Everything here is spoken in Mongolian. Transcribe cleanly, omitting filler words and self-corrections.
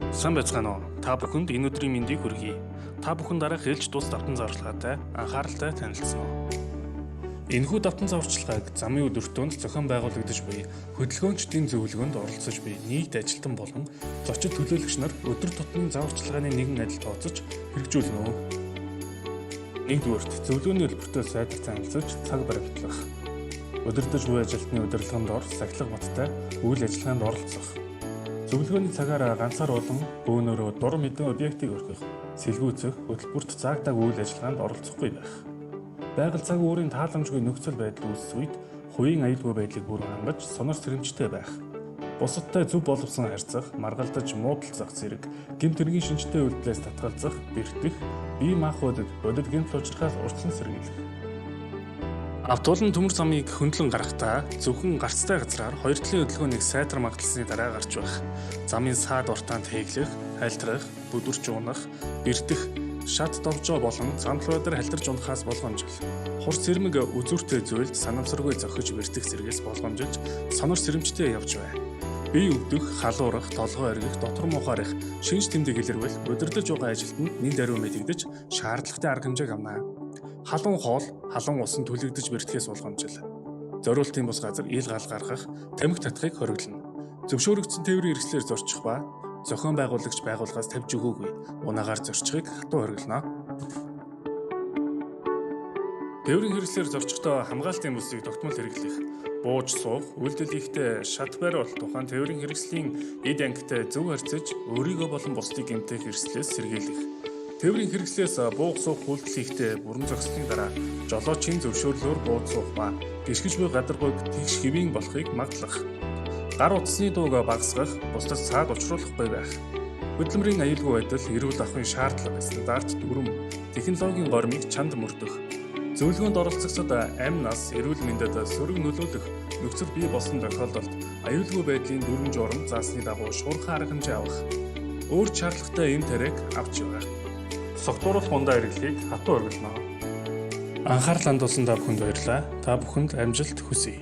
Сайн байцгаана уу? Та бүхэнд энэ өдрийн мэндийг хүргэе. Та бүхэн дараах ээлж тус давтан зааварчилгаатай анхааралтай танилцсан уу? Энэхүү давтан зааварчилгааг замын өдөртөнд зохион байгуулагдаж буй хөдөлгөөнчдийн зөвлөгөөнд оролцож буй нийт ажилтан болон зочид төлөөлөгч нар өдөр тутмын зааварчилгааны нэгэн адил тооцож хэрэгжүүлнэ үү? Нэгдүгээрт, зөвлөгөөний төлбөртөө сайтар танилцаж цаг баримтлах. Удирдах буй ажилтны удирдлаганд ор сахилга баттай үйл ажиллагаанд оролцох. Зөвлөгөөний цагаар ганцаар болон бөөнөрөө дур мэдэн объектыг өргөх, сэлгүүцэх, хөтөлбөрт заагдаг үйл ажиллагаанд оролцохгүй байх. Байгаль цаг уурын тааламжгүй нөхцөл байдал үүссэн үед хувийн аюулгүй байдлыг бүрэн хангаж сонор сэрэмжтэй байх. Бусадтай зөв боловсон харьцах, маргалдаж муудалцах зэрэг гэмт хэргийн шинжтэй үйлдэлээс татгалзах, бэртэх, бие маахуудад бодит гэмтэл учрахаас урьдчилан сэргийлэх. Автуулан төмөр замыг хөндлөн гарахдаа зөвхөн гарцтай газраар хоёр талын хөдөлгөөнийг сайтар магадлалсны дараа гарч байх. Замын саад уртаанд хэглэх, хальтрах, бүдэрч унах, бэртэх, шат довжоо болон замлал дээр халтарч унахаас болгоомжил. Хурц сэрмэг үзүүртэй зүйлд санамсаргүй зохиж бэртэх зэргээс болгоомжилж сонор сэрэмжтэй явж бай. Бие өвдөх, халуурах, толгой оргих, дотор муухайрах шинж тэмдэг илэрвэл удирдах байгаа ажилтнанд нэн даруй мэдэгдэж шаардлагатай арга хэмжээг авна. Халуун хоол, халуун усан түлэгдэж бэртгэхээс болгоомжил. Зориултын бус газар ил гал гаргах, тамхи татахыг хориглоно. Зөвшөөрөгдсөн тээврийн хэрэгслээр зорчих ба зохион байгуулагч байгууллагаас тавьж өгөөгүй унаагаар зорчихыг хатуу хориглоно. Тээврийн хэрэгслээр зорчихдоо хамгаалтын бүсийг тогтмол хэрэглэх, бууж суух, үйлдэл хийхдээ шат бариул тухайн тээврийн хэрэгслийн эд ангитай зөв харьцаж өөрийгөө болон бусдыг гэмтэх эрсдлээс сэргийлэх. Тээврийн хэрэгслээс буух суух үйлдэл хийхдээ бүрэн зогсолтын дараа жолоочийн зөвшөөрлөөр бууж суух ба гიშгэж буй гадаргууг тэгш хэвийн болохыг магадлах. Гар утасны дууг багасгах, бусдад цаад учруулахгүй байх. Хөдөлмөрийн аюулгүй байдал, эрүүл ахуйн шаардлага, стандарт дүрэм, технологийн гормыг чанд мөрдөх. Зөвлөгөөнд оролцогчдод амь нас, эрүүл мэндэд сөрөг нөлөөлөх нөхцөл бий болсон тохиолдолд аюулгүй байдлын дүрэм журам заасны дагуу шуурхай арга хэмжээ авах. Өөр шаардлагатай эм тариаг авч явах. Согтууруулах ундаа хэрэглэхийг хатуу хориглоно. Анхаарал хандуулсан та бүхэнд баярлалаа. Та бүхэнд амжилт хүсье.